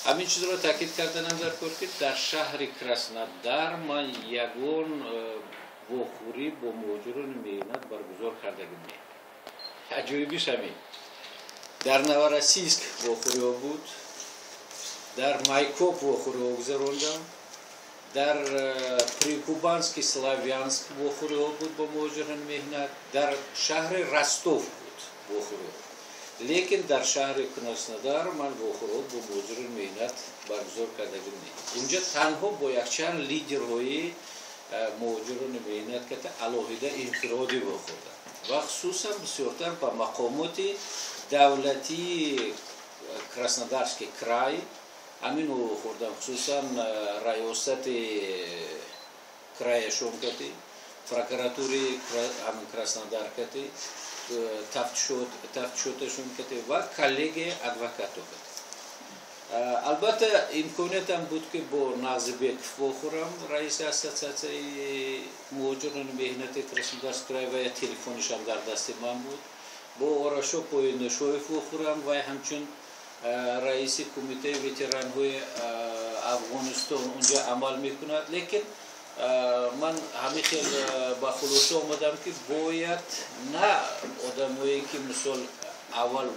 Ҳамин чизро таъкид карданам дар кор, ки дар шаҳри Краснодар ман ягон вохӯрӣ бо муҳоҷирони меҳнат баргузор кардагим не. Аҷоибиш ҳамин: дар Новороссийск вохӯриҳо буд, дар Майкоп вохӯриҳо гузарондам, дар Прикубанский Славянск вохӯриҳо буд бо муҳоҷирони меҳнат, дар шаҳри Ростов буд вохӯриҳо, лекин дар шаҳри Краснодар ман вохӯриҳо бо муҳоҷирони меҳнат баргузор кардагим не. Унҷа танҳо бо якчанд лидерҳои муҳоҷирони меҳнат ката алоҳида, инфиродӣ вохӯрдам ва хусусан бисёртар ба мақомоти давлатии Краснодарский край ҳамин вохӯрдам, хусусан раёсати краяшон кати, прокуратури ҳамин Краснодар кати, тафтишоташон кати ва коллегияи адвокато кати. Албатта, имкониятам буд, ки бо Нағзибеков вохӯрам, раиси ассотсиатсияи муҳоҷирони меҳнати Краснодарский край, ва я телефонишам дар дасти ман буд, бо Орашо Поиношоев вохӯрам, вай ҳамчун раиси кумитаи ветеранҳои Афғонистон унҷа амал мекунад. Лекин ман ҳамин хел ба хулоса омадам, ки бояд на одамое ки мисол аввал